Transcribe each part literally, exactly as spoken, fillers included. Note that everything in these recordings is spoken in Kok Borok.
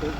Rita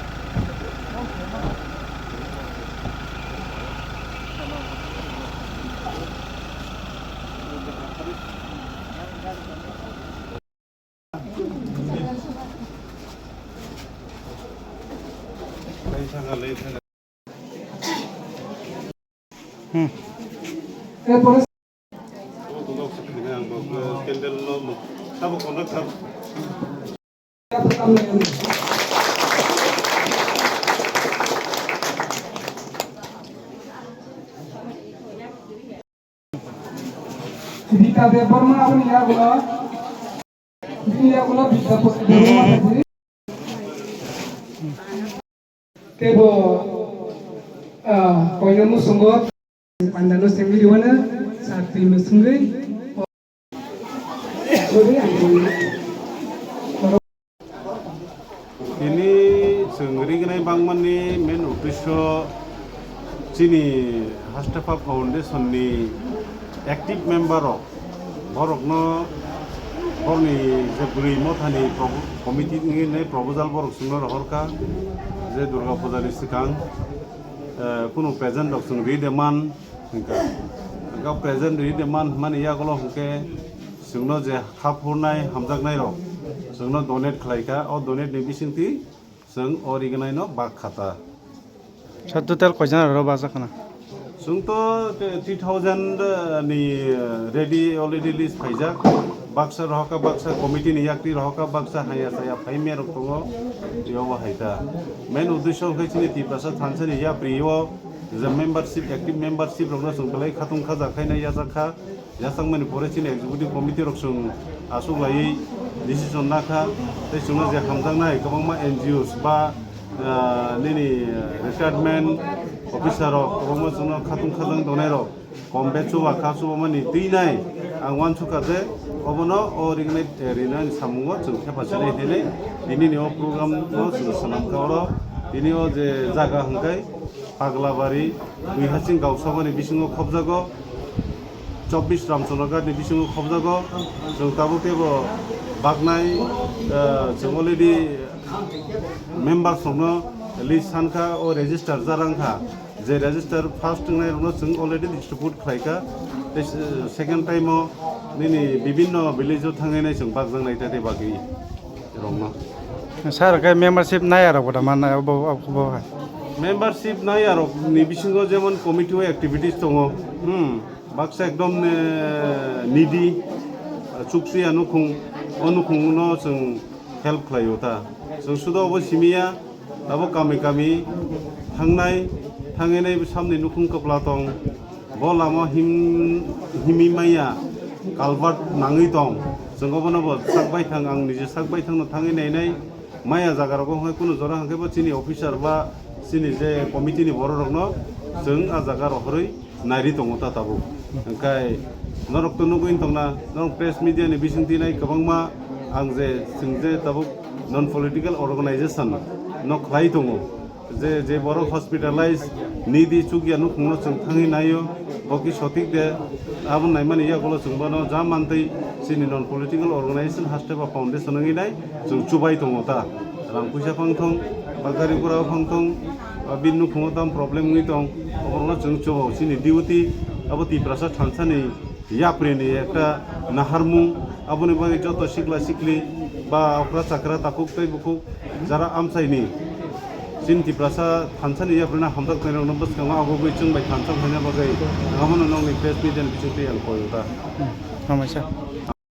Debbarma aboni yagulo, bini yagulo Vidyapati Debbarma khaidi. Tebo, ah, koino musungo pandano sengwi riwana, sakti musungwi. Tini chwng rignai bangmani main uddesyo chini Hastepha Foundation ni active member rok, borokno, borokni je bwrwi mothani propo-, committee ni proposal borok chwngno rohorkha je Durga Puja ni swkang, eh, kunu present rok chwng ri de man. Hwnkha, hwnkha present ri de man hwnmani yagulo hwnkhe chwngno je kha phurnai hamjaknai rok chwngno donate khlaikha, o donate ni bisingtwi chwng o rignaino bak khata. Sir, total koijan aro bajak khna? Chwng to three thousand ni ready already list phaijak, baksa rohorkha, baksa committee ni yakri rohorkha, baksa haya chaya phaimya rok tongo, yobo haita. Main uddesyo hwnkhe chini Tiprasa thansa ni yapri o je membership, active membership rokno chwng belai khatung khaja khaina yachak kha. Yachakmani pore chini executive committee rok chwng aswk laiwi decision nakha, tei chwngno je hamjaknai kwbangma N G Os ba, ah, nini retirement officer rok kwbangma chwngno khatung khajang tongnai rok kom be chuba kha, chubamani twi nai ang uansukha je obono o rignai, eh, rinani samungo chwng thepa sinai hinwi tini ni o program no chwng swnamkha oro. Tini o je jaga hwnkhe Paglabari, Duihasing Gausabani bisingo khobjago, chobbish Ramchandra Ghat ni bisingo khobjago. Chwng tabuk teibo baknai, eh, chwng already members rokno list sankha, o register jarang kha. Je register first wngnai rokno chwng already distribute khlaikha. Tei, eh, second time o nini bibinno village o thangwi nai chwng bakjaknai tei bagwi rokno. Sir, khe membership nai arok bo da man nai bo, bo, bo hai. Membership nai arok ni bisingo jemon committee o activities tongo. Hmm. Baksa ekdom, eh, needy, eh, chukchuya nukhung, o nukhung no chwng help khlaio ta. Chwng sudo obo simiya, abo kami kami thangnai, thangwi nai samni nukhung kwpla tong. Bo lama him-, himwi maya, culvert nangwi tong. Chwng obono bo sak baithang, ang nije sak baithangno thangwi nainai. Maya jaga rogo hwnkhe kunu jora hwnkhe bo chini officer ba chini je committee ni borok rokno chwng a jaga rohorwi nairi tongo ta tabuk. Hwnkhe norok to nugwi tongna, norok press media ni bisingtwi nai kwbangma ang je chwng je tabuk non political organization no khlai tongo. Je, je borok hospitalize, needy chukya nukhungno chwng thangwi naio, bo ki sotik de, abo naimani yagulo chwng bono ja mantwi chini non political organization Hastepha Foundation wngwi nai chwng chubai tongo ta. Rang puisa phang thong, ba gari gura phang thong, ba bini nukhungo tam problem wngwi tong, oborokno chwng chubo. Chini duty abo Tiprasa thansa ni yapri ni ekta naharmung, aboni bagwi joto sikla sikli ba okra chakra takhuk tei bukhuk jara amchaini chini Tiprasa thansa ni yapri no hamjak nairokno bwskango abo bai chwng bai thansa phaina bagwi ang abono nokni press media ni bisingtwi ang koi o ta. Hambaisa.